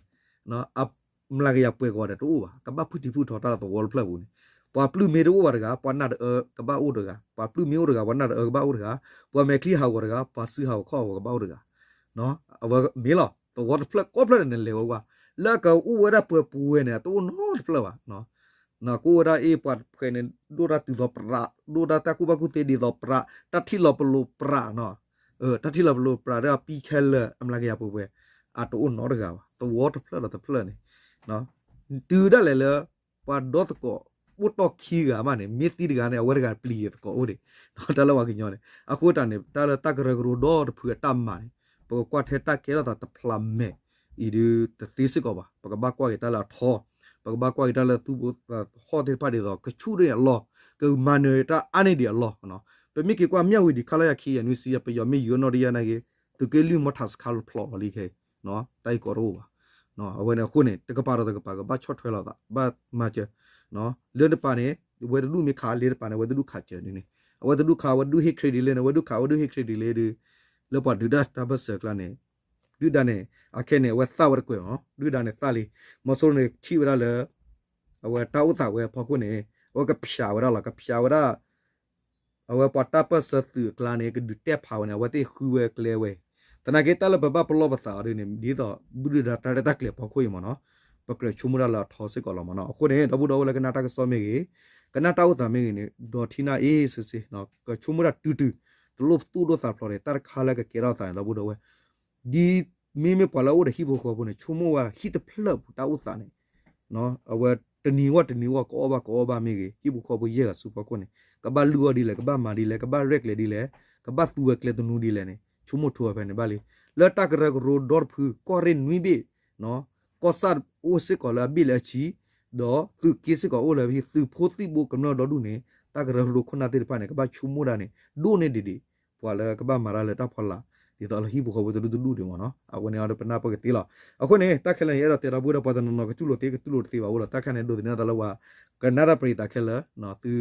အမျးကယၤပှဲၤကီၢ်ဂၤဒဲးတအိၣ်ဘၣ် ကဘၣ်ဖုၣ်ထံဖုၣ်ထီတၢ်လၢသဝီတဖျၢၣ်ပူၤန့ၣ် ပှၤပျုၢ်မ့ၢ်တအိၣ်ဘၣ်တဂၤ ပှၤနၢ်တအၢကဘၣ်အိၣ်တဂၤ ပှၤပျုၢ်မ့ၢ်အိၣ်တဂၤ ပှၤနၢ်တအၢကဘၣ်အိၣ်တဂၤ ပှၤမဲာ်ချံဟးဂီၤတဂၤ ပှၤစုဟးဂီၤခီၣ်ဟးဂီၤကဘၣ်အိၣ်တဂၤ အဝဲမ့ၢ်လီၤ သဝီတဖျၢၣ်ကိးဖျၢၣ်န့ၣ် နလဲၤဝဲကွၢ် လၢအကအိၣ်ဝဲဒၣ်ပှဲၤပှဲၤန့ၣ် တအိၣ်နီတဖျၢၣ်ဘၣ် ကအိၣ်ဝဲဒၣ်အ့ၣ်ပှၤတဖှဲးန့ၣ် ဒိၣ်တၢ်တုၤသိးပြး ဒိၣ်တၢ်တၢ်ကူၣ်ဘၣ်ကူၣ်သ့ဒ်သိးပြး တၢ်ထံၣ်လီၤပလိာ်ပြးနီၤ တၢ်ထံၣ်လီၤပလိာ်ပြးဒီးအပံခဲလၢာ် အမျးကယၤပှဲၤပှဲၤ အတအိၣ်နီတဂၤဘၣ် သဝီတဖျၢၣ်ဒီးတဖျၢၣ်န့ၣ် တုၤဒၣ်လဲာ်လၢ ပှၤဒီသကိး အိၣ်တီၢ်ခံဂၤမးန့ၣ် မ့ၢ်သံတဂၤန့ၣ် အဝဲတဂၤပျံၤသကိးအိၣ်ဒံး တၢ်လၢပှၤကညီန့ၣ် အဃိတၢ်န့ၣ် တၢ်လၢတၢ်ကရၢကရိဒီတဖုအတၢ်မၤန့ၣ် ပကကွၢ်ထဲတၢ်ကဲထီၣ်သးတဖျးမဲာ် အံၤဒုးတသ့စ့ၢ်ကီးဘၣ် ပကဘၣ်ကွၢ်က့ၤတၢ်လၢအထီ ပကဘၣ်ကွၢ်က့ၤတၢ်လၢသူၣ်ဘိသးဟီၣ်သ့ၣ်တဖၣ်ဒ်သိး ကဆူၣ်န့ၢ်အလီၢ် ကမၤနၢၤတၢ်အါန့ၢ်ဒံးအလီၢ် ပမ့ၢ်က့ၤကွၢ်မၠၣ်ဝတံၤ ခလရ ခံကယၤနွံဆံ ပယီၤမ့ၢ်ယုၤအနီၢ်တယၢ်နာ်က့ သုးက့လွံၢ်မီထးစခါဖျိးလီၤလံခဲအံၤ တၢ်အံၤကီတအိၣ်ဘၣ် အဝဲန့ၣ်အဃိန့ၣ် တကပၤဒီးတကပၤ ကဘၣ်ဆီၣ်ထွဲလိာ်သး ဘၣ်မၤစၢၤ လၢတပၤန့ၣ် ဝဲတဒူၣ်မ့ၢ်ခး လၢတပၤန့ၣ် အဝဲတဒူၣ်ခးစၢၤန့ၣ် အဝဲတဒူၣ်ခး အဝဲတဒူၣ်ဟ့ၣ် credit လၢန့ၣ် အဝဲဒူၣ်ခး အဝဲဒူၣ်ဟ့ၣ် credit လၢဒုး လၢပှၤဒုးတၢ်တၢ်ပၢၢ်ဆၢအကျါန့ၣ် ဒုၣ်ဒါန့ၣ် အခဲန့ၣ် အဝဲသၣ်ဝဲတကွဲးမး ဒုၣ်ဒါန့ၣ်သၣ်လံ မီၤစိရိၤန့ၣ်ထံၣ်ဝဲဒၣ်လၢ အဝဲတၢ်အိၣ်သးဝဲအဖီခိၣ်န့ၣ် အဝဲကဖျးဝဲဒၣ်လီၤ ကဖျးဝဲဒၣ် အဝဲပှၤတၢ်ပၢၢ်ဆၢသုးအကျါန့ၣ် ကဒုးတဲဖးဝဲန့ၣ် အဝဲသ့ၣ်ဃုဝဲကျဲဝဲ သနာ်က့တၢ်လၢပဘၣ်ပလီၢ်ပသးအီၤဒ်န့ၣ် ဒ်သိး ဘုၣ်ဒုၣ်ဒါတၢ်ရဲၣ်တၢ်ကျဲၤအဖီခိၣ်အံၤမးနီၤ ပကြၢးဆိကမိၣ်တၢ်လၢအထီစ့ၢ်ကီးလီၤမးနီၤ အဃိန့ၣ် ဒီပုၢ်ဒီဝဲၢ်လၢကနၣ်တၢ်ကစီၣ်မ့ၢ်ဂ့ၤ ကနၣ်တၢ်အိၣ်သးမ့ၢ်ဂ့ၤန့ၣ် ဒီးထံနၢ်အ့ၣ်စ့စ့ ကဆိကမိၣ်တၢ်တုၤတုၤ, တလိၣ်သူၣ်ဒိၣ်သးဖျိးဒီး တၢ်တခါလၢကကဲထီၣ်သးန့ၣ် ဒီပုၢ်ဒီဝဲၢ် ဒ်မ့မ့ၢ်ပှၤလၢအအိၣ်ဒီးဟံၣ်ဖိဃီဖိန့ၣ် ဆိကမိၣ်ဝဲဟံၣ်တဖျၢၣ်ပူၤတၢ်အိၣ်သးန့ၣ် အဝဲတနံၤဂီၢ်တနံၤဂီၢ် ကအီၣ်ဘၣ်ကအီဘၣ်မ့ၢ်ဂ့ၤ, ဟံၣ်ဖိဃီဖိယဲၢ်ဂၤဆူဖီခိၣ်န့ၣ် ကဘၣ်လုၢ်အီၣ်ဒ်လဲၣ်, ကဘၣ်မၤဒ်လဲၣ်, ကဘၣ်ရဲၣ်ကျဲၤဒ်လဲၣ်, ကဘၣ်သူဝဲကျဲသနူဒ်လဲၣ်န့ၣ် ဆိကမိၣ်ထိးဝဲဖဲန့ၣ်ဘၣ်လံ. လၢတၢ်ကရၢကရိဒီတဖု ကီၢ်ရ့ၣ်နွံဘ့ၣ် ကီၢ်ဆၣ်အိၣ်စ့ၢ်ကီးလၢအဘ့ၣ်လၢအဆံ, ဒီးသုးက့စ့ၢ်ကီးအိၣ်လၢအဆံ, သုးဖိသံၣ်ဘိကမျၢၢ်ဒီဒူၣ်န့ၣ် တၢ်ကရၢကရိခိၣ်နၢ်သ့ၣ်တဖၣ်န့ၣ် ကဘၣ်ဆိကမိၣ်ဒၣ်န့ၣ် ဒိၣ်န့ၢ်ဒံးဒံး ပှၤလၢကဘၣ်မၤတၢ်လၢတၢ်ဖီလာ် ဒ်သိးလၢဟံၣ်ဖိဃီဖိတဒူၣ်တဒူၣ်ဒံးမ့ၢ်နီၤ. အဝဲန့ၣ်အီၤဒီးပနၢ်ပၢၢ်ကသ့လီၤ. အဃိန့ၣ် တၢ်ခဲလၢာ်န့ၣ် ယအဲၣ်ဒိးတဲဒီပုၢ်ဝဲၢ်ဒီး ပှၤတနီၤနီၤကတူၢ်လိာ်သ့ ကတူၢ်လိာ်တသ့ဘၣ်အိၣ်လီၤ. တၢ်ခဲန့ၣ် ဒိးသန့ၤအသးလၢပှၤကနၣ်တၢ်ပရံးသးခဲလၢာ် သု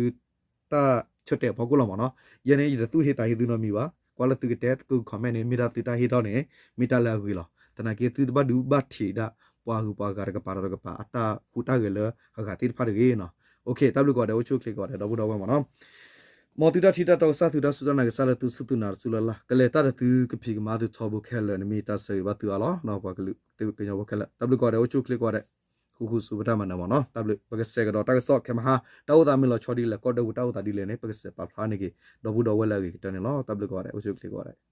တၢ်ဆၢတဲာ်အဖီခိၣ်လီၤမ့ၢ်နီၤ. ယဲန့ၣ် ယတသူၣ်ဟ့သးဟ့သုနီတမံၤဘၣ်. ကွၢ်လၢသုကတဲ သုက comment န့ၣ် မ့ၢ်ဒၣ်သုတၢ်ဟ့ထီၣ်န့ၣ် မ့ၢ်တၢ်လၢအဂ့ၤလီၤ. သနာ်က့ သုတဘၣ်ဒုးဘၣ်ထံးဒၣ် ပှၤဂုၤပှၤဂၤတကပၤဒီးတကပၤ အတၢ်ဟူးတၢ်ဂဲၤလၢအဂၤသ့ၣ်တဖၣ်တဂ့ၤနီၤ. တၢ်ဘျုးကိးဂၤဒဲး အိၣ်ဆူၣ်အိၣ်ချ့ကိးဂၤဒဲး ဒီပုၢ်ဒီဝဲၢ်မ့ၢ်နီၤ. မ်သုတၢ်ထံၣ်တၢ်တီကစၢ် သုတၢ်စူၢ်တၢ်နာ်ကစၢ်လၢသုစူၢ်သုနာ်တစူၢ်လၢ်လၢ် ကလဲၤတၢ်ဒီးသုကဖံးကမၤသုထီဘိခဲလၢာ်န့ၣ် မ့ၢ်တၢ်ဆၢဂ့ၤဘၣ်သုအါလီၤ. ပှၤကလုာ်သုးကညီဖိခဲလၢာ် တၢ်ဘျုးကိးဂၤဒဲး အိၣ်ဆူၣ်အိၣ်ချ့ကိးဂၤဒဲး ဃူဃူဆူပတၢ်မၤနၢၤမ့ၢ်နီၤ. တၢ်ဘျုး ပကစဲးကဒီးတၢ်ကစီၣ်ခဲမဟါ တၢ်အိၣ်သးမ့ၢ်လီၤဆီဒ်လဲၣ် ကီၢ်ဒၢပူၤတၢ်အိၣ်သးဒ်လဲၣ်န့ၣ် ပကစဲးပာ်ဖျါန့ၢ်က့ၤ ဒီပုၢ်ဒီဝဲၢ်လၢအဂ့ၤကတၢၢ်န့ၣ်လီၤ. တၢ်ဘျုးကိးဂၤဒဲး အိၣ်ဆူၣ်အိၣ်ချ့ကိးဂၤဒဲး.